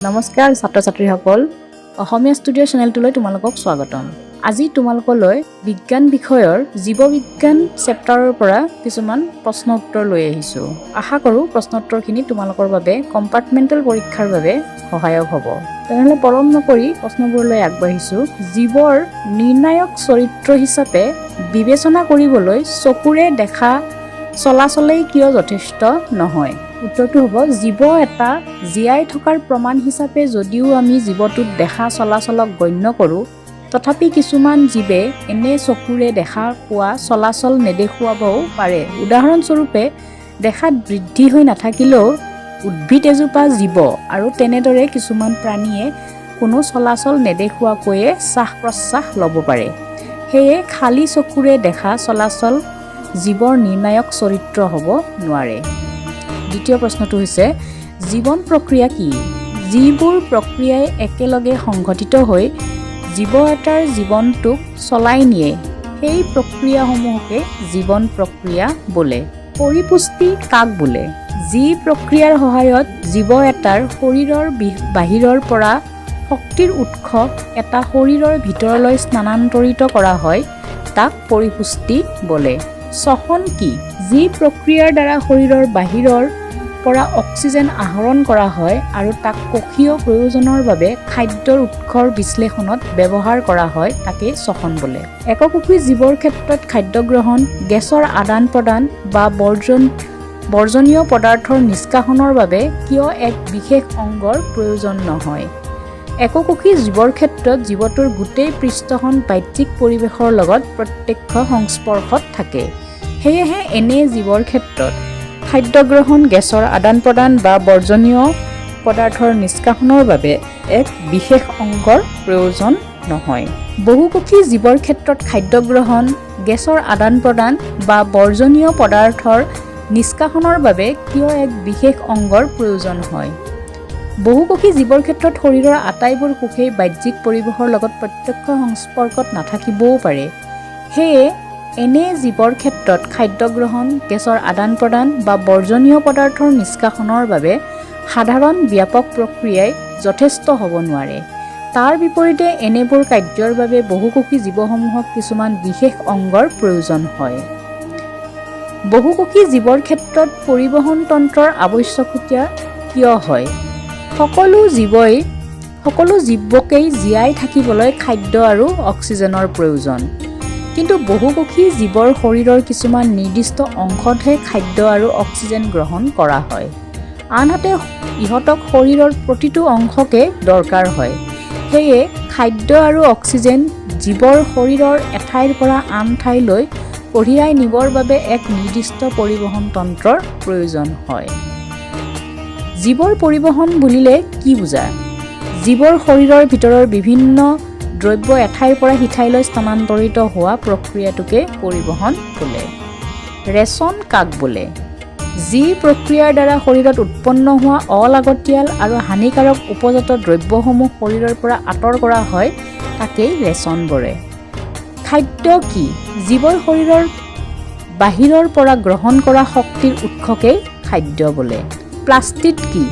নমস্কাৰ ছাত্ৰ ছাত্ৰীসকল, অসমীয়া ষ্টুডিঅ' চেনেলটোলৈ তোমালোকক স্বাগতম। আজি তোমালোকলৈ বিজ্ঞান বিষয়ৰ জীৱবিজ্ঞান চেপ্টাৰৰ পৰা কিছুমান প্ৰশ্ন উত্তৰ লৈ আহিছোঁ। আশা কৰোঁ প্ৰশ্ন উত্তৰখিনি তোমালোকৰ বাবে কম্পাৰ্টমেণ্টেল পৰীক্ষাৰ বাবে সহায়ক হ'ব। তেনেহ'লে পলম নকৰি প্ৰশ্নবোৰলৈ আগবাঢ়িছোঁ। জীৱৰ নিৰ্ণায়ক চৰিত্ৰ হিচাপে বিবেচনা কৰিবলৈ চকুৰে দেখা চলাচলেই কিয় যথেষ্ট নহয়? উত্তৰটো হ'ব, জীৱ এটা জীয়াই থকাৰ প্ৰমাণ হিচাপে যদিও আমি জীৱটোত দেখা চলাচলক গণ্য কৰোঁ, তথাপি কিছুমান জীৱে এনে চকুৰে দেখা পোৱা চলাচল নেদেখুৱাবও পাৰে। উদাহৰণস্বৰূপে, দেখাত বৃদ্ধি হৈ নাথাকিলেও উদ্ভিদ এজোপা জীৱ আৰু তেনেদৰে কিছুমান প্ৰাণীয়ে কোনো চলাচল নেদেখুৱাকৈয়ে শ্বাস প্ৰশ্বাস ল'ব পাৰে। সেয়ে খালী চকুৰে দেখা চলাচল জীৱৰ নিৰ্ণায়ক চৰিত্ৰ হ'ব নোৱাৰে। দ্বিতীয় প্ৰশ্নটো হৈছে, জীৱন প্ৰক্ৰিয়া কি? যিবোৰ প্ৰক্ৰিয়াই একেলগে সংঘটিত হৈ জীৱ এটাৰ জীৱনটোক চলাই নিয়ে, সেই প্ৰক্ৰিয়াসমূহকে জীৱন প্ৰক্ৰিয়া বোলে। পৰিপুষ্টি কাক বোলে? যি প্ৰক্ৰিয়াৰ সহায়ত জীৱ এটাৰ শৰীৰৰ বাহিৰৰ পৰা শক্তিৰ উৎস এটা শৰীৰৰ ভিতৰলৈ স্থানান্তৰিত কৰা হয়, তাক পৰিপুষ্টি বোলে। শ্বসন কি? যি প্ৰক্ৰিয়াৰ দ্বাৰা শৰীৰৰ বাহিৰৰ পৰা অক্সিজেন আহৰণ কৰা হয় আৰু তাক কোষীয় প্ৰয়োজনৰ বাবে খাদ্যৰ উৎসৰ বিশ্লেষণত ব্যৱহাৰ কৰা হয়, তাকেই শ্বসন বোলে। এককোষী জীৱৰ ক্ষেত্ৰত খাদ্য গ্ৰহণ, গেছৰ আদান প্ৰদান বা বৰ্জনীয় পদাৰ্থৰ নিষ্কাশনৰ বাবে কিয় এক বিশেষ অংগৰ প্ৰয়োজন নহয়? এককোষী জীৱৰ ক্ষেত্ৰত জীৱটোৰ গোটেই পৃষ্ঠখন বাহ্যিক পৰিৱেশৰ লগত প্ৰত্যক্ষ সংস্পৰ্শত থাকে। সেয়েহে এনে জীৱৰ ক্ষেত্ৰত খাদ্য গ্ৰহণ, গেছৰ আদান প্ৰদান বা বৰ্জনীয় পদাৰ্থৰ নিষ্কাশনৰ বাবে এক বিশেষ অংগৰ প্ৰয়োজন নহয়। বহুকোষী জীৱৰ ক্ষেত্ৰত খাদ্য গ্ৰহণ, গেছৰ আদান প্ৰদান বা বৰ্জনীয় পদাৰ্থৰ নিষ্কাশনৰ বাবে কিয় এক বিশেষ অংগৰ প্ৰয়োজন হয়? বহুকোষী জীৱৰ ক্ষেত্ৰত শৰীৰৰ আটাইবোৰ কোষেই বাহ্যিক পৰিৱেশৰ লগত প্ৰত্যক্ষ সংস্পৰ্শত নাথাকিবও পাৰে। সেয়ে এনে জীৱৰ ক্ষেত্ৰত খাদ্য গ্ৰহণ, গেছৰ আদান প্ৰদান বা বৰ্জনীয় পদাৰ্থৰ নিষ্কাশনৰ বাবে সাধাৰণ ব্যাপক প্ৰক্ৰিয়াই যথেষ্ট হ'ব নোৱাৰে। তাৰ বিপৰীতে এনেবোৰ কাৰ্যৰ বাবে বহুকোষী জীৱসমূহক কিছুমান বিশেষ অংগৰ প্ৰয়োজন হয়। বহুকোষী জীৱৰ ক্ষেত্ৰত পৰিবহণ তন্ত্ৰৰ আৱশ্যকতা কিয় হয়? সকলো জীৱকেই জীয়াই থাকিবলৈ খাদ্য আৰু অক্সিজেনৰ প্ৰয়োজন। কিন্তু বহুকোষী জীৱৰ শৰীৰৰ কিছুমান নিৰ্দিষ্ট অংশতহে খাদ্য আৰু অক্সিজেন গ্ৰহণ কৰা হয়। আনহাতে ইহঁতক শৰীৰৰ প্ৰতিটো অংশকে দৰকাৰ হয়। সেয়ে খাদ্য আৰু অক্সিজেন জীৱৰ শৰীৰৰ এঠাইৰ পৰা আন ঠাইলৈ কঢ়িয়াই নিবৰ বাবে এক নিৰ্দিষ্ট পৰিবহণ তন্ত্ৰৰ প্ৰয়োজন হয়। জীৱৰ পৰিবহণ বুলিলে কি বুজা? জীৱৰ শৰীৰৰ ভিতৰৰ বিভিন্ন দ্ৰব্য এঠাইৰ পৰা সিঠাইলৈ স্থানান্তৰিত হোৱা প্ৰক্ৰিয়াটোকে পৰিবহণ বোলে। ৰেচন কাক বোলে? যি প্ৰক্ৰিয়াৰ দ্বাৰা শৰীৰত উৎপন্ন হোৱা অলাগতিয়াল আৰু হানিকাৰক উপজাত দ্ৰব্যসমূহ শৰীৰৰ পৰা আঁতৰ কৰা হয়, তাকেই ৰেচন বোলে। খাদ্য কি? জীৱৰ শৰীৰৰ বাহিৰৰ পৰা গ্ৰহণ কৰা শক্তিৰ উৎসকেই খাদ্য বোলে। প্লাষ্টিড কি?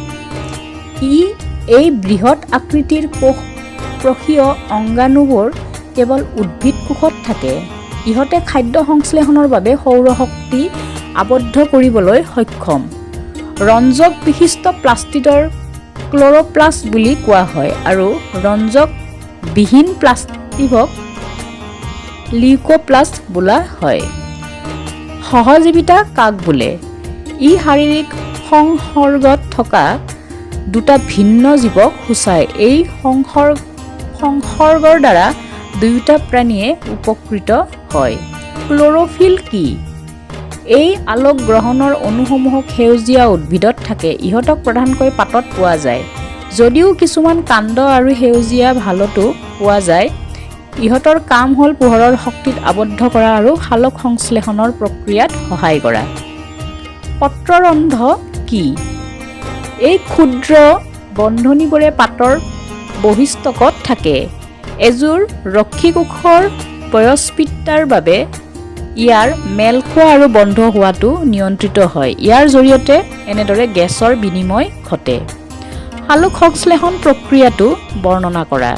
এই বৃহৎ আকৃতিৰ কোষ প্ৰসীয় অংগাণুবোৰ কেৱল উদ্ভিদ কোষত থাকে। ইহঁতে খাদ্য সংশ্লেষণৰ বাবে সৌৰশক্তি আবদ্ধ কৰিবলৈ সক্ষম। ৰঞ্জক বিশিষ্ট প্লাষ্টিডৰ ক্ল'ৰ'প্লাষ্ট বুলি কোৱা হয় আৰু ৰঞ্জক বিহীন প্লাষ্টিডক লিউক'প্লাষ্ট বোলা হয়। সহজীৱিতা কাক বোলে? ই শাৰীৰিক সংসৰ্গত থকা দুটা ভিন্ন জীৱক সূচায়। এই সংসৰ্গৰ দ্বাৰা দুয়োটা প্ৰাণীয়ে উপকৃত হয়। ক্ল'ৰ'ফিল কি? এই আলোক গ্ৰহণৰ অণুসমূহক সেউজীয়া উদ্ভিদত থাকে। ইহঁতক প্ৰধানকৈ পাতত পোৱা যায় যদিও কিছুমান কাণ্ড আৰু সেউজীয়া ভালতো পোৱা যায়। ইহঁতৰ কাম হ'ল পোহৰৰ শক্তিত আবদ্ধ কৰা আৰু সালোক সংশ্লেষণৰ প্ৰক্ৰিয়াত সহায় কৰা। পত্ৰৰন্ধ্ৰ কি? এই ক্ষুদ্ৰ বন্ধনীবোৰে পাতৰ বহিস্ত্বকত থাকে। এযোৰ ৰক্ষীকোষৰ পয়স্পিতাৰ বাবে ইয়াৰ মেল খোৱা আৰু বন্ধ হোৱাটো নিয়ন্ত্ৰিত হয়। ইয়াৰ জৰিয়তে এনেদৰে গেছৰ বিনিময় ঘটে। সালোক সংশ্লেষণ প্ৰক্ৰিয়াটো বৰ্ণনা কৰা।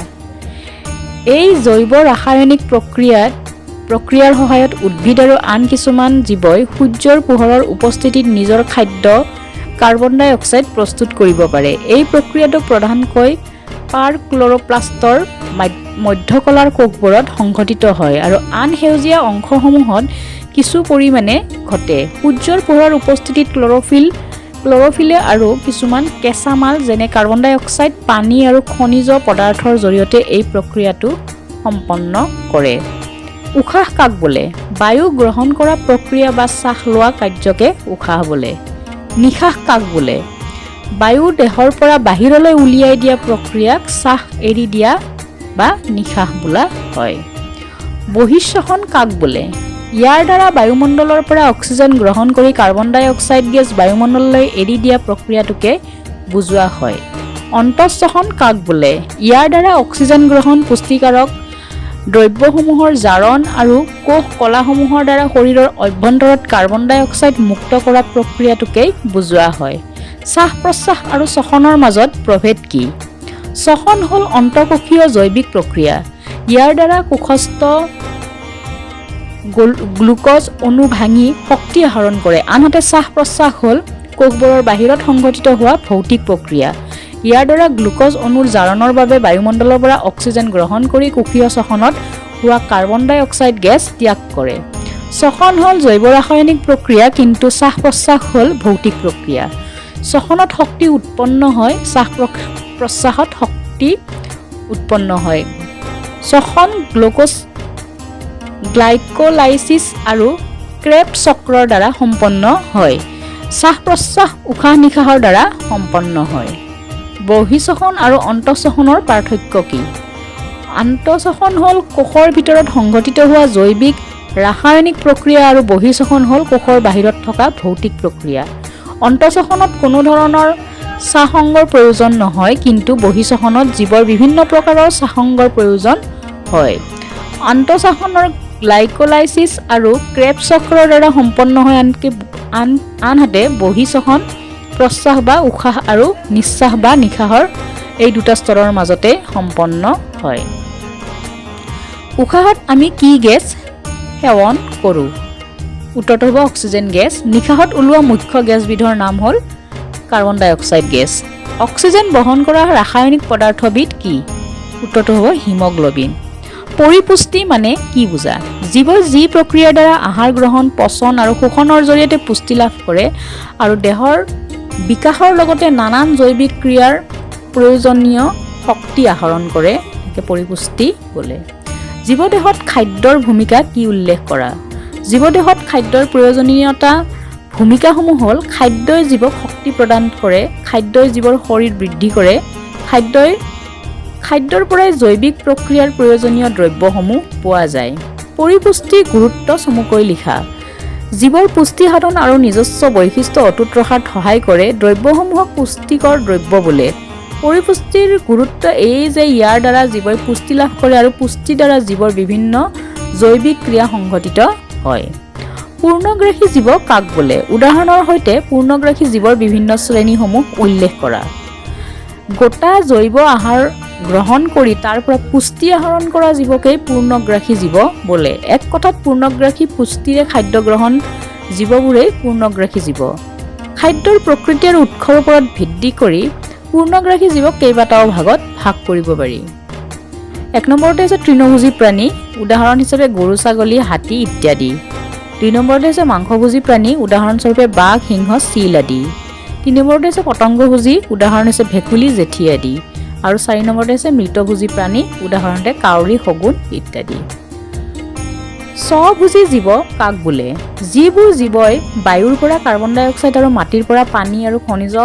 এই জৈৱ ৰাসায়নিক প্ৰক্ৰিয়াৰ সহায়ত উদ্ভিদ আৰু আন কিছুমান জীৱই সূৰ্যৰ পোহৰৰ উপস্থিতিত নিজৰ খাদ্য কাৰ্বন ডাই অক্সাইড প্ৰস্তুত কৰিব পাৰে। এই প্ৰক্ৰিয়াটো প্ৰধানকৈ পাৰ ক্ল'ৰ'প্লাষ্টৰ মধ্যকলাৰ কোষবোৰত সংঘটিত হয় আৰু আন সেউজীয়া অংশসমূহত কিছু পৰিমাণে ঘটে। সূৰ্যৰ পোহৰৰ উপস্থিতিত ক্ল'ৰ'ফিলে আৰু কিছুমান কেঁচামাল যেনে কাৰ্বন ডাই অক্সাইড, পানী আৰু খনিজ পদাৰ্থৰ জৰিয়তে এই প্ৰক্ৰিয়াটো সম্পন্ন কৰে। উশাহ কাক বোলে? বায়ু গ্ৰহণ কৰা প্ৰক্ৰিয়া বা শ্বাস লোৱা কাৰ্যকে উশাহ বোলে। নিশাহ কাক বোলে? বায়ু দেহৰ পৰা বাহিৰলৈ উলিয়াই দিয়া প্ৰক্ৰিয়াক শ্বাস এৰি দিয়া বা নিশাহ বোলা হয়। বহিঃশ্বসন কাক বোলে? ইয়াৰ দ্বাৰা বায়ুমণ্ডলৰ পৰা অক্সিজেন গ্ৰহণ কৰি কাৰ্বন ডাই অক্সাইড গেছ বায়ুমণ্ডললৈ এৰি দিয়া প্ৰক্ৰিয়াটোকে বুজোৱা হয়। অন্তঃশ্বসন কাক বোলে? ইয়াৰ দ্বাৰা অক্সিজেন গ্ৰহণ, পুষ্টিকাৰক দ্ৰব্যসমূহৰ জাৰণ আৰু কোষ কলাসমূহৰ দ্বাৰা শৰীৰৰ অভ্যন্তৰত কাৰ্বন ডাই অক্সাইড মুক্ত কৰা প্ৰক্ৰিয়াটোকেই বুজোৱা হয়। শ্বাস প্ৰশ্বাস আৰু শ্বসনৰ মাজত প্ৰভেদ কি? শ্বসন হ'ল অন্তঃকোষীয় জৈৱিক প্ৰক্ৰিয়া। ইয়াৰ দ্বাৰা কোষস্থ গ্লুক'জ অণু ভাঙি শক্তি আহৰণ কৰে। আনহাতে শ্বাস প্ৰশ্বাস হ'ল কোষবোৰৰ বাহিৰত সংঘটিত হোৱা ভৌতিক প্ৰক্ৰিয়া। ইয়াৰ দ্বাৰা গ্লুক'জ অণুৰ জাৰণৰ বাবে বায়ুমণ্ডলৰ পৰা অক্সিজেন গ্ৰহণ কৰি কোষীয় শ্বসনত হোৱা কাৰ্বন ডাই অক্সাইড গেছ ত্যাগ কৰে। শ্বসন হ'ল জৈৱ ৰাসায়নিক প্ৰক্ৰিয়া, কিন্তু শ্বাস প্ৰশ্বাস হ'ল ভৌতিক প্ৰক্ৰিয়া। শ্বসনত শক্তি উৎপন্ন হয়, শ্বাস প্ৰশ্বাসত শক্তি উৎপন্ন হয়। শ্বসন গ্লাইক'লাইচিছ আৰু ক্ৰেব চক্ৰৰ দ্বাৰা সম্পন্ন হয়। শ্বাস প্ৰশ্বাস উশাহ নিশাহৰ দ্বাৰা সম্পন্ন হয়। বহিঃশ্বসন আৰু অন্তঃশ্বসনৰ পাৰ্থক্য কি? আন্তঃশ্বসন হ'ল কোষৰ ভিতৰত সংঘটিত হোৱা জৈৱিক ৰাসায়নিক প্ৰক্ৰিয়া আৰু বহিঃশ্বসন হ'ল কোষৰ বাহিৰত থকা ভৌতিক প্ৰক্ৰিয়া। অন্তঃশ্বসনত কোনো ধৰণৰ শ্বাসংগৰ প্ৰয়োজন নহয়, কিন্তু বহিঃশ্বসনত জীৱৰ বিভিন্ন প্ৰকাৰৰ শ্বাসংগৰ প্ৰয়োজন হয়। আন্তঃশ্বসনৰ গ্লাইক'লাইচিছ আৰু ক্ৰেব চক্ৰৰ দ্বাৰা সম্পন্ন হয়, আনকি আনহাতে বহিঃশ্বসন প্ৰশ্বাস বা উশাহ আৰু নিশ্বাস বা নিশাহৰ এই দুটা স্তৰৰ মাজতে সম্পন্ন হয়। উশাহত আমি কি গেছ সেৱন কৰোঁ? উত্তৰটো হ'ব অক্সিজেন গেছ। নিশাহত ওলোৱা মুখ্য গেছবিধৰ নাম হ'ল কাৰ্বন ডাই অক্সাইড গেছ। অক্সিজেন বহন কৰা ৰাসায়নিক পদাৰ্থবিধ কি? উত্তৰটো হ'ব হিমগ্ল'বিন। পৰিপুষ্টি মানে কি বুজা? জীৱই যি প্ৰক্ৰিয়াৰ দ্বাৰা আহাৰ গ্ৰহণ, পচন আৰু শোষণৰ জৰিয়তে পুষ্টি লাভ কৰে আৰু দেহৰ বিকাশৰ লগতে নানান জৈৱিক ক্ৰিয়াৰ প্ৰয়োজনীয় শক্তি আহৰণ কৰে, তাকে পৰিপুষ্টি বোলে। জীৱদেহত খাদ্যৰ ভূমিকা কি উল্লেখ কৰা। জীৱদেহত খাদ্যৰ প্ৰয়োজনীয়তা ভূমিকাসমূহ হ'ল খাদ্যই জীৱক শক্তি প্ৰদান কৰে, খাদ্যই জীৱৰ শৰীৰ বৃদ্ধি কৰে, খাদ্যৰ পৰাই জৈৱিক প্ৰক্ৰিয়াৰ প্ৰয়োজনীয় দ্ৰব্যসমূহ পোৱা যায়। পৰিপুষ্টিৰ গুৰুত্ব চমুকৈ লিখা। জীৱৰ পুষ্টি সাধন আৰু নিজস্ব বৈশিষ্ট্য অটুট ৰখাত সহায় কৰে দ্ৰব্যসমূহক পুষ্টিকৰ দ্ৰব্য বোলে। পৰিপুষ্টিৰ গুৰুত্ব এই যে ইয়াৰ দ্বাৰা জীৱই পুষ্টি লাভ কৰে আৰু পুষ্টিৰ দ্বাৰা জীৱৰ বিভিন্ন জৈৱিক ক্ৰিয়া সংঘটিত হয়। পূৰ্ণগ্ৰাসী জীৱ কাক বোলে? উদাহৰণৰ সৈতে পূৰ্ণগ্ৰাসী জীৱৰ বিভিন্ন শ্ৰেণীসমূহ উল্লেখ কৰা। গোটা জৈৱ আহাৰ গ্ৰহণ কৰি তাৰ পৰা পুষ্টি আহৰণ কৰা জীৱকেই পূৰ্ণগ্ৰাসী জীৱ বোলে। এক কথাত পূৰ্ণগ্ৰাসী পুষ্টিৰে খাদ্য গ্ৰহণ জীৱবোৰেই পূৰ্ণগ্ৰাসী জীৱ। খাদ্যৰ প্ৰকৃতি আৰু উৎসৰ ওপৰত ভিত্তি কৰি পূৰ্ণগ্ৰাসী জীৱক কেইবাটাও ভাগত ভাগ কৰিব পাৰি। এক নম্বৰতে হৈছে তৃণভোজী প্ৰাণী, উদাহৰণ হিচাপে গৰু, ছাগলী, হাতী ইত্যাদি। দুই নম্বৰতে হৈছে মাংসভোজী প্ৰাণী, উদাহৰণস্বৰূপে বাঘ, সিংহ, চিল আদি। তিনি নম্বৰতে হৈছে পতংগভোজী, উদাহৰণ হৈছে ভেকুলী, জেঠী আদি। আৰু চাৰি নম্বৰতে হৈছে মৃতভোজী প্ৰাণী, উদাহৰণতে কাউৰী, শগুন ইত্যাদি। স্বভোজী জীৱ কাক বোলে? যিবোৰ জীৱই বায়ুৰ পৰা কাৰ্বন ডাই অক্সাইড আৰু মাটিৰ পৰা পানী আৰু খনিজ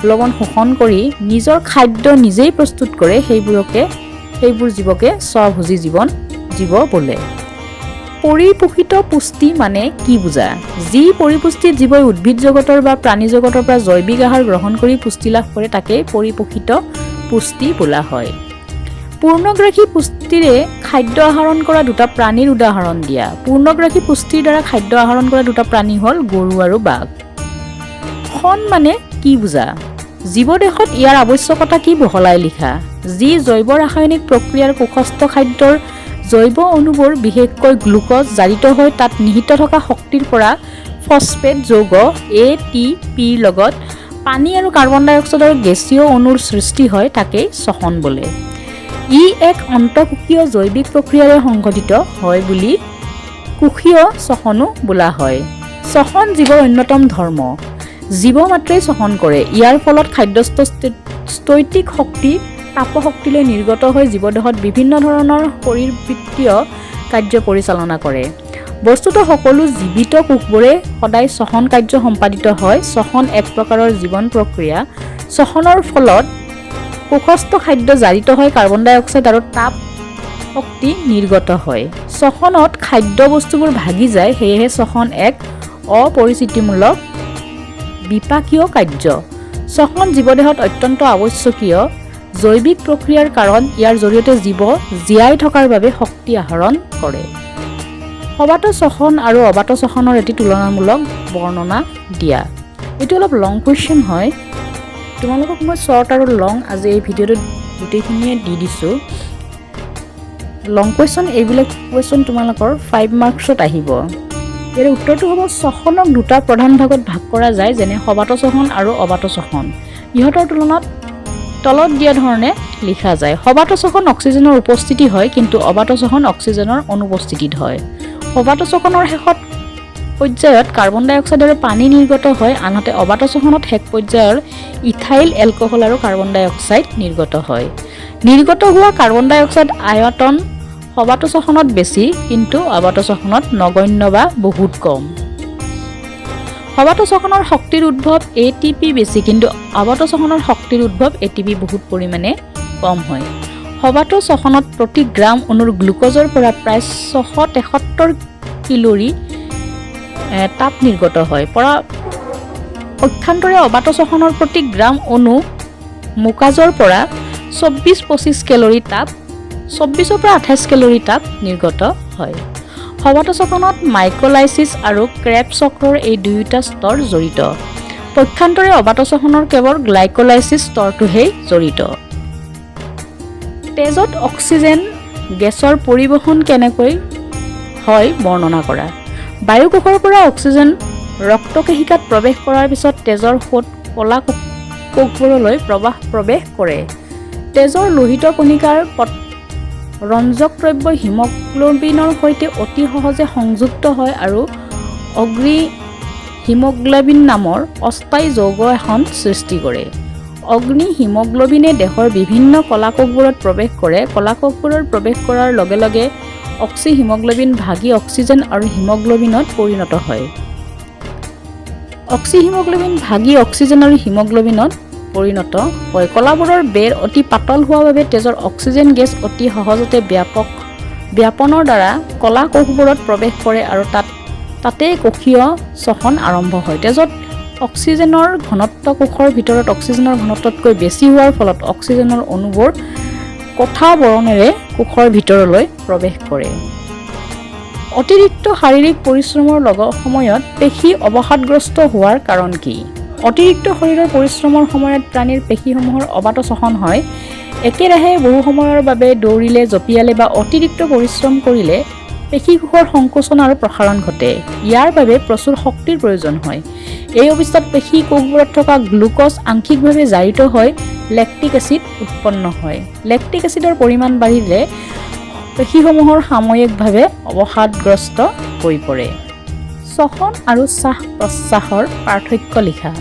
লৱণ শোষণ কৰি নিজৰ খাদ্য নিজেই প্ৰস্তুত কৰে, সেইবোৰ জীৱকে স্বভোজী জীৱ বোলে। পৰিপোষিত পুষ্টি মানে কি বুজা? যি পৰিপুষ্টিত জীৱই উদ্ভিদ জগতৰ বা প্ৰাণী জগতৰ পৰা জৈৱিক আহাৰ গ্ৰহণ কৰি পুষ্টি লাভ কৰে, তাকেই পৰিপোষিত পুষ্টি বোলা হয়। পূৰ্ণগ্ৰাসী পুষ্টিৰে খাদ্য আহৰণ কৰা দুটা প্ৰাণীৰ উদাহৰণ দিয়া। পূৰ্ণগ্ৰাসী পুষ্টিৰ দ্বাৰা খাদ্য আহৰণ কৰা দুটা প্ৰাণী হ'ল গৰু আৰু বাঘ। শণ মানে কি বুজা? জীৱদেহত ইয়াৰ আৱশ্যকতা কি বহলাই লিখা। যি জৈৱ ৰাসায়নিক প্ৰক্ৰিয়াৰ কোষস্থ খাদ্যৰ জৈৱ অণুবোৰ বিশেষকৈ গ্লুক'জ জাৰিত হৈ তাত নিহিত থকা শক্তিৰ পৰা ফছফেট যৌগ এ টি পিৰ লগত পানী আৰু কাৰ্বন ডাই অক্সাইডৰ গেছীয় অণুৰ সৃষ্টি হয়, তাকেই শ্বসন বোলে। ই এক অন্তঃকোষীয় জৈৱিক প্ৰক্ৰিয়াৰে সংঘটিত হয় বুলি কোষীয় শ্বসনো বোলা হয়। শ্বসন জীৱৰ অন্যতম ধৰ্ম। জীৱ মাত্ৰেই শ্বসন কৰে। ইয়াৰ ফলত খাদ্যস্থ স্থৈতিক শক্তি তাপশক্তিলৈ নিৰ্গত হৈ জীৱদেহত বিভিন্ন ধৰণৰ শৰীৰবৃত্তীয় কাৰ্য পৰিচালনা কৰে। বস্তুতঃ সকলো জীৱিত কোষবোৰে সদায় শ্বসন কাৰ্য সম্পাদিত হয়। শ্বসন এক প্ৰকাৰৰ জীৱন প্ৰক্ৰিয়া। শ্বসনৰ ফলত কোষস্থ খাদ্য জাৰিত হৈ কাৰ্বন ডাই অক্সাইড আৰু তাপ শক্তি নিৰ্গত হয়। শ্বসনত খাদ্য বস্তুবোৰ ভাগি যায়, সেয়েহে শ্বসন এক অপৰিচিতিমূলক বিপাকীয় কাৰ্য। শ্বসন জীৱদেহত অত্যন্ত আৱশ্যকীয় জৈৱিক প্ৰক্ৰিয়াৰ কাৰণ ইয়াৰ জৰিয়তে জীৱ জীয়াই থকাৰ বাবে শক্তি আহৰণ কৰে। সবাত শ্বসন আৰু অবাত শ্বসনৰ এটি তুলনামূলক বৰ্ণনা দিয়া। এইটো অলপ লং কুৱেশ্যন হয়। তোমালোকক মই শ্বৰ্ট আৰু লং আজি এই ভিডিঅ'টোত গোটেইখিনিয়ে দি দিছোঁ। লং কুৱেশ্যন, এইবিলাক কুৱেশ্যন তোমালোকৰ 5 মাৰ্কছত আহিব। ইয়াৰ উত্তৰটো হ'ব, শ্বসনক দুটা প্ৰধান ভাগত ভাগ কৰা যায়, যেনে সবাত শ্বসন আৰু অবাত শ্বসন। ইহঁতৰ তুলনাত তলত দিয়া ধৰণে লিখা যায়। সবাত শ্বসন অক্সিজেনৰ উপস্থিতি হয়, কিন্তু অবাত শ্বসন অক্সিজেনৰ অনুপস্থিতিত হয়। সবাত শ্বসনৰ শেষত পৰ্যায়ত কাৰ্বন ডাই অক্সাইড আৰু পানী নিৰ্গত হয়, আনহাতে অবাত শ্বসনত শেষ পৰ্যায়ৰ ইথাইল এলকহল আৰু কাৰ্বন ডাই অক্সাইড নিৰ্গত হয়। নিৰ্গত হোৱা কাৰ্বন ডাই অক্সাইড আয়তন সবাত শ্বসনত বেছি, কিন্তু অবাত শ্বসনত নগণ্য বা বহুত কম। সবাত শ্বসনৰ শক্তিৰ উদ্ভৱ এ টি পি বেছি, কিন্তু অবাত শ্বসনৰ শক্তিৰ উদ্ভৱ এ টি পি বহুত পৰিমাণে কম হয়। সবাত শ্বসনত প্ৰতি গ্ৰাম অণুৰ গ্লুক'জৰ পৰা প্ৰায় 673 কেলৰি তাপ নিৰ্গত হয়। পৰা পক্ষান্তৰে অবাত শ্বসনৰ প্ৰতি গ্ৰাম অণু মুকাজৰ পৰা 24-25 কেলৰি তাপ, 24ৰ পৰা 28 কেলৰি তাপ নিৰ্গত হয়। সবাত শ্বসনত মাইক'লাইচিছ আৰু ক্ৰেব চক্ৰৰ এই দুয়োটা স্তৰ জড়িত। পক্ষান্তৰে অবাত শ্বসনৰ কেৱল গ্লাইক'লাইচিছ স্তৰটোহে জড়িত। তেজত অক্সিজেন গেছৰ পৰিবহণ কেনেকৈ হয় বৰ্ণনা কৰা। বায়ুকোষৰ পৰা অক্সিজেন ৰক্তকেশিকাত প্ৰৱেশ কৰাৰ পিছত তেজৰ সোঁত কলা কোষবোৰলৈ প্ৰৱেশ কৰে। তেজৰ লোহিত কণিকাৰ ৰঞ্জক দ্ৰব্য হিমগ্ল'বিনৰ সৈতে অতি সহজে সংযুক্ত হয় আৰু অগ্নি হিমগ্ল'বিন নামৰ অস্থায়ী যৌগ এখন সৃষ্টি কৰে। অগ্নি হিমগ্ল'বিনে দেহৰ বিভিন্ন কলাকোষবোৰত প্ৰৱেশ কৰে। কলাকোষবোৰত প্ৰৱেশ কৰাৰ লগে লগে অক্সি হিমগ্ল'বিন ভাগি অক্সিজেন আৰু হিমগ্ল'বিনত পৰিণত হয়। অক্সি হিমগ্ল'বিন ভাগি অক্সিজেন আৰু হিমগ্ল'বিনত পৰিণত হয়। কলাবোৰৰ বেৰ অতি পাতল হোৱাৰ বাবে তেজৰ অক্সিজেন গেছ অতি সহজতে ব্যাপনৰ দ্বাৰা কলা কোষবোৰত প্ৰৱেশ কৰে আৰু তাতেই কোষীয় শ্বসন আৰম্ভ হয়। তেজত অক্সিজেনৰ ঘনত্ব কোষৰ ভিতৰত অক্সিজেনৰ ঘনত্বতকৈ বেছি হোৱাৰ ফলত অক্সিজেনৰ অণুবোৰ কঠা বৰণেৰে কোষৰ ভিতৰলৈ প্ৰৱেশ কৰে। অতিৰিক্ত শাৰীৰিক পৰিশ্ৰমৰ সময়ত পেশী অৱসাদগ্ৰস্ত হোৱাৰ কাৰণ কি? অতিৰিক্ত শৰীৰৰ পৰিশ্ৰমৰ সময়ত প্ৰাণীৰ পেশীসমূহৰ অবাত শ্বসন হয়। একেৰাহে বহু সময়ৰ বাবে দৌৰিলে, জঁপিয়ালে বা অতিৰিক্ত পৰিশ্ৰম কৰিলে পেশীকোষৰ সংকোচন আৰু প্ৰসাৰণ ঘটে। ইয়াৰ বাবে প্ৰচুৰ শক্তিৰ প্ৰয়োজন হয়। এই অৱস্থাত পেশী কোষবোৰত থকা গ্লুক'জ আংশিকভাৱে জাৰিত হৈ লেক্টিক এচিড উৎপন্ন হয়। লেক্টিক এচিডৰ পৰিমাণ বাঢ়িলে পেশীসমূহৰ সাময়িকভাৱে অৱসাদগ্ৰস্ত হৈ পৰে। শ্বসন আৰু শ্বাস প্ৰশ্বাসৰ পাৰ্থক্য লিখা।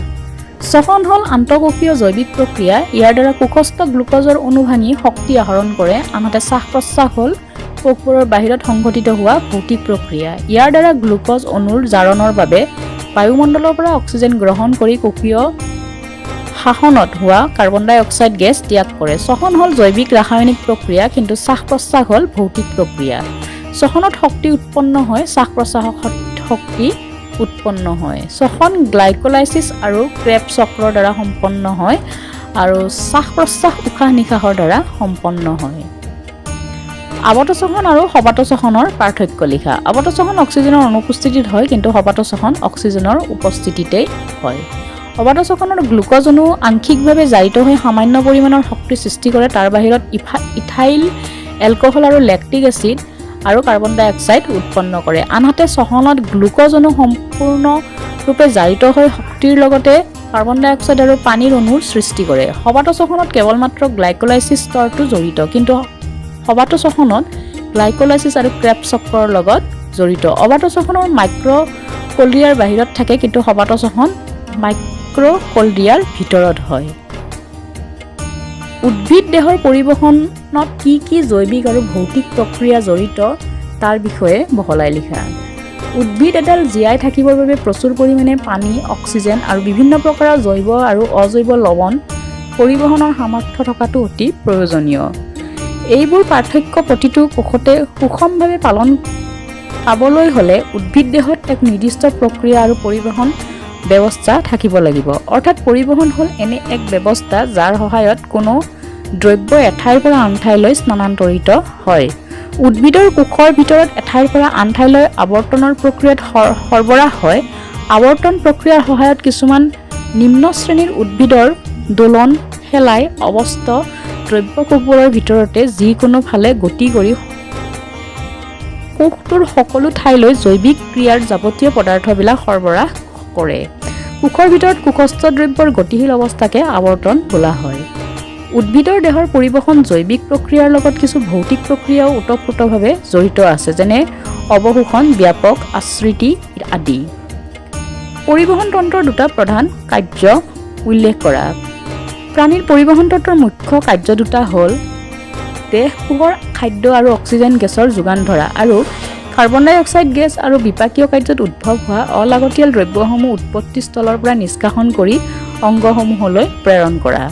শ্বসন হ'ল আন্তঃকোষীয় জৈৱিক প্ৰক্ৰিয়া। ইয়াৰ দ্বাৰা কোষস্থ গ্লুক'জৰ অণু ভাঙি শক্তি আহৰণ কৰে। আনহাতে শ্বাস প্ৰশ্বাস হ'ল কোষবোৰৰ বাহিৰত সংঘটিত হোৱা ভৌতিক প্ৰক্ৰিয়া। ইয়াৰ দ্বাৰা গ্লুক'জ অণুৰ জাৰণৰ বাবে বায়ুমণ্ডলৰ পৰা অক্সিজেন গ্ৰহণ কৰি কোষীয় শাসনত হোৱা কাৰ্বন ডাই অক্সাইড গেছ ত্যাগ কৰে। শ্বসন হ'ল জৈৱিক ৰাসায়নিক প্ৰক্ৰিয়া, কিন্তু শ্বাস প্ৰশ্বাস হ'ল ভৌতিক প্ৰক্ৰিয়া। শ্বসনত শক্তি উৎপন্ন হয়, শ্বাস প্ৰশ্বাসত শক্তি উৎপন্ন হয়। শ্বসন গ্লাইক'লাইচিছ আৰু ক্ৰেব চক্ৰৰ দ্বাৰা সম্পন্ন হয় আৰু শ্বাস প্ৰশ্বাস উশাহ নিশাহৰ দ্বাৰা সম্পন্ন হয়। আৱৰ্ত শ্বসন আৰু সবাত শ্বসনৰ পাৰ্থক্য লিখা। আৱৰ্ত শ্বসন অক্সিজেনৰ অনুপস্থিতিত হয়, কিন্তু সবাত শ্বসন অক্সিজেনৰ উপস্থিতিতেই হয়। অবাত শ্বসনত গ্লুক'জ অণু আংশিকভাৱে জাৰিত হৈ সামান্য পৰিমাণৰ শক্তি সৃষ্টি কৰে। তাৰ বাহিৰত ইথাইল এলকহল আৰু লেক্টিক এচিড আৰু কাৰ্বন ডাই অক্সাইড উৎপন্ন কৰে। আনহাতে শ্বসনত গ্লুক'জ অণু সম্পূৰ্ণৰূপে জাৰিত হৈ শক্তিৰ লগতে কাৰ্বন ডাই অক্সাইড আৰু পানীৰ অণুৰ সৃষ্টি কৰে। সবাত শ্বসনত কেৱল মাত্ৰ গ্লাইক'লাইচিছ স্তৰটো জড়িত, কিন্তু সবাত শ্বসনত গ্লাইক'লাইচিছ আৰু ক্ৰেবছ চক্ৰৰ লগত জড়িত। অবাত শ্বসনৰ মাইট'কণ্ড্ৰিয়াৰ বাহিৰত থাকে, কিন্তু সবাত শ্বসন মাইট'কণ্ড্ৰিয়াৰ ভিতৰত হয়। উদ্ভিদ দেহৰ পৰিবহণত কি কি জৈৱিক আৰু ভৌতিক প্ৰক্ৰিয়া জড়িত, তাৰ বিষয়ে বহলাই লিখা। উদ্ভিদ এডাল জীয়াই থাকিবৰ বাবে প্ৰচুৰ পৰিমাণে পানী, অক্সিজেন আৰু বিভিন্ন প্ৰকাৰৰ জৈৱ আৰু অজৈৱ লৱণ পৰিবহণৰ সামৰ্থ্য থকাটো অতি প্ৰয়োজনীয়। এইবোৰ পাৰ্থক্য প্ৰতিটো কোষতে সুষমভাৱে পালন পাবলৈ হ'লে উদ্ভিদ দেহত এক নিৰ্দিষ্ট প্ৰক্ৰিয়া আৰু পৰিবহণ ব্যৱস্থা থাকিব লাগিব। অৰ্থাৎ পৰিবহণ হ'ল এনে এক ব্যৱস্থা, যাৰ সহায়ত কোনো দ্ৰব্য এঠাইৰ পৰা আন ঠাইলৈ স্থানান্তৰিত হয়। উদ্ভিদৰ কোষৰ ভিতৰত এঠাইৰ পৰা আন ঠাইলৈ আৱৰ্তনৰ প্ৰক্ৰিয়াত সৰবৰাহ হয়। আৱৰ্তন প্ৰক্ৰিয়াৰ সহায়ত কিছুমান নিম্ন শ্ৰেণীৰ উদ্ভিদৰ দোলন শেলাই অৱস্থ দ্ৰব্য কোষবোৰৰ ভিতৰতে যিকোনো ফালে গতি কৰি কোষটোৰ সকলো ঠাইলৈ জৈৱিক ক্ৰিয়াৰ যাৱতীয় পদাৰ্থবিলাক সৰবৰাহ কৰে। কোষৰ ভিতৰত কোষস্থ দ্ৰব্যৰ গতিশীল অৱস্থাকে আৱৰ্তন বোলা হয়। উদ্ভিদৰ দেহৰ পৰিবহণ জৈৱিক প্ৰক্ৰিয়াৰ লগত কিছু ভৌতিক প্ৰক্ৰিয়াও ওতঃপ্ৰোতভাৱে জড়িত আছে, যেনে অৱশোষণ, ব্যাপক আসৃতি আদি। পৰিবহণ তন্ত্ৰৰ দুটা প্ৰধান কাৰ্য উল্লেখ কৰা। প্ৰাণীৰ পৰিবহণ তন্ত্ৰৰ মুখ্য কাৰ্য দুটা হ'ল দেহ কোষৰ খাদ্য আৰু অক্সিজেন গেছৰ যোগান ধৰা আৰু কাৰ্বন ডাই অক্সাইড গেছ আৰু বিপাকীয় কাৰ্যত উদ্ভৱ হোৱা অলাগতিয়াল দ্ৰব্যসমূহ উৎপত্তিস্থলৰ পৰা নিষ্কাশন কৰি অংগসমূহলৈ প্ৰেৰণ কৰা।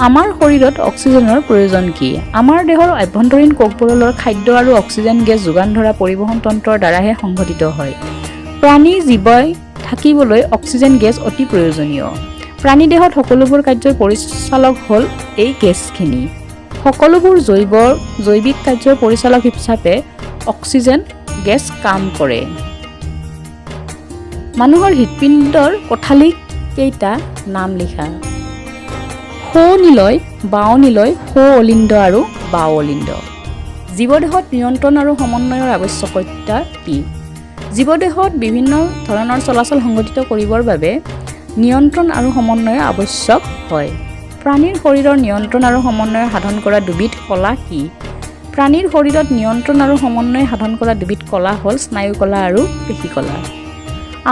আমাৰ শৰীৰত অক্সিজেনৰ প্ৰয়োজন কি? আমাৰ দেহৰ আভ্যন্তৰীণ কোষবোৰৰ খাদ্য আৰু অক্সিজেন গেছ যোগান ধৰা পৰিবহণ তন্ত্ৰৰ দ্বাৰাহে সংঘটিত হয়। প্ৰাণী জীৱই থাকিবলৈ অক্সিজেন গেছ অতি প্ৰয়োজনীয়। প্ৰাণী দেহত সকলোবোৰ কাৰ্যৰ পৰিচালক হ'ল এই গেছখিনি। সকলোবোৰ জৈৱিক কাৰ্যৰ পৰিচালক হিচাপে অক্সিজেন গেছ কাম কৰে। মানুহৰ হৃদপিণ্ডৰ কোঠালী কেইটা নাম লিখা। সোঁ নিলয়, বাওঁ নিলয়, সোঁ অলিন্দ আৰু বাওঁ অলিন্দ। জীৱদেহত নিয়ন্ত্ৰণ আৰু সমন্বয়ৰ আৱশ্যকতা কি? জীৱদেহত বিভিন্ন ধৰণৰ চলাচল সংঘটিত কৰিবৰ বাবে নিয়ন্ত্ৰণ আৰু সমন্বয় আৱশ্যক হয়। প্ৰাণীৰ শৰীৰৰ নিয়ন্ত্ৰণ আৰু সমন্বয় সাধন কৰা দুবিধ কলা কি? প্ৰাণীৰ শৰীৰত নিয়ন্ত্ৰণ আৰু সমন্বয় সাধন কৰা দুবিধ কলা হ'ল স্নায়ুকলা আৰু পেশীকলা।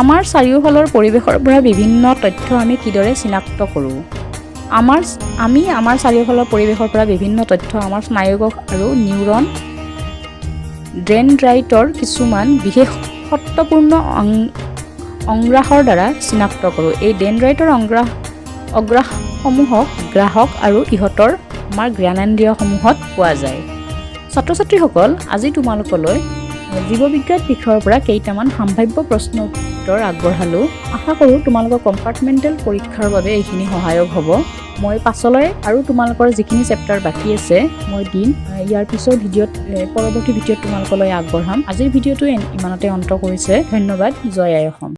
আমাৰ চাৰিওফালৰ পৰিৱেশৰ পৰা বিভিন্ন তথ্য আমি কিদৰে চিনাক্ত কৰোঁ? আমি আমাৰ চাৰিওফালৰ পৰিৱেশৰ পৰা বিভিন্ন তথ্য আমাৰ স্নায়ুকোষ আৰু নিউৰন ডেনড্ৰাইটৰ কিছুমান বিশেষত্বপূৰ্ণ অগ্ৰাসৰ দ্বাৰা চিনাক্ত কৰোঁ। এই ডেনড্ৰাইটৰ অগ্ৰাসসমূহক গ্ৰাহক আৰু ইহঁতৰ আমাৰ জ্ঞানেন্দ্ৰিয়সমূহত পোৱা যায়। ছাত্ৰ ছাত্ৰীসকল, আজি তোমালোকলৈ জীৱবিজ্ঞান বিষয়ৰ পৰা কেইটামান সাম্ভাব্য প্ৰশ্ন উত্তৰ আগবঢ়ালোঁ। আশা কৰোঁ তোমালোকৰ কম্পাৰ্টমেণ্টেল পৰীক্ষাৰ বাবে এইখিনি সহায়ক হ'ব। মই পাছলৈ আৰু তোমালোকৰ যিখিনি চেপ্টাৰ বাকী আছে মই দিম। ইয়াৰ পিছৰ ভিডিঅ'ত, পৰৱৰ্তী ভিডিঅ'ত তোমালোকলৈ আগবঢ়াম। আজিৰ ভিডিঅ'টো ইমানতে অন্ত কৰিছে। ধন্যবাদ। জয় আই অসম।